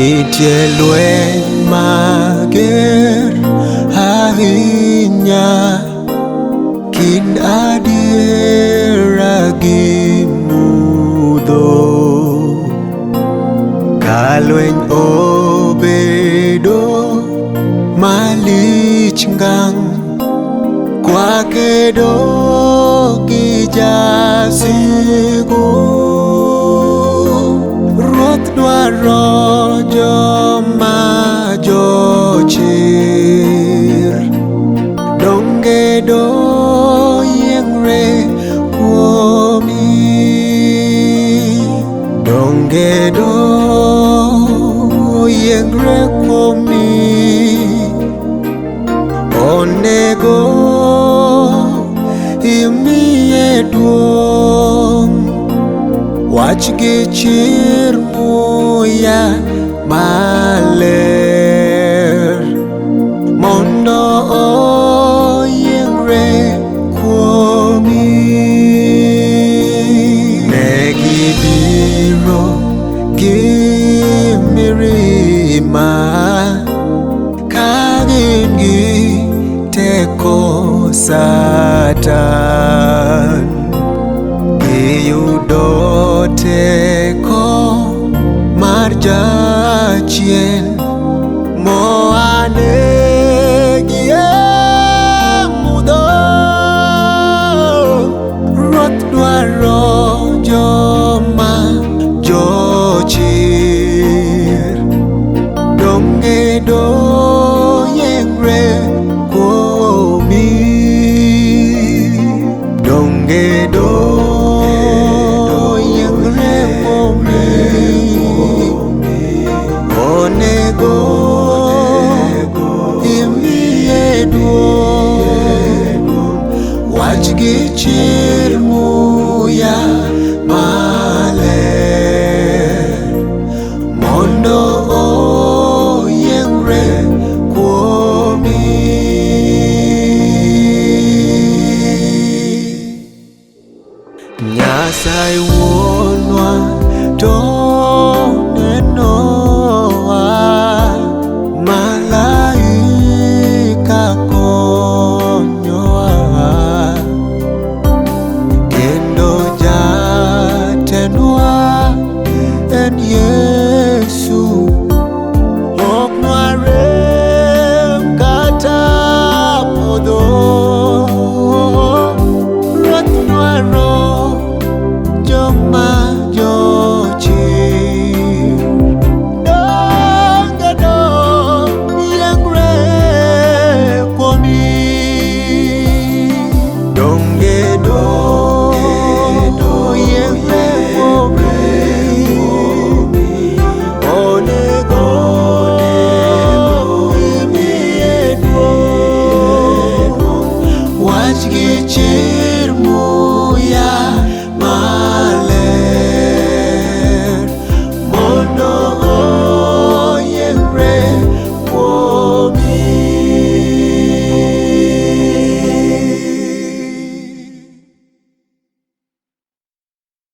Nitie lweny mager ahinya kind adiera gi mudho. Ka lweny obedo malich ngang', kwakedo gi jasigu. Ruoth dwaro joma jochir, donge doyiengre kuomi? Donge doyiengre kuomi? Onego imiye duong', wach gi chir muya maler, mondo oyiengre kuomi. Ne gibiro gi mirima ka gin gi teko Satan. Giyudo teko mar jachien moane.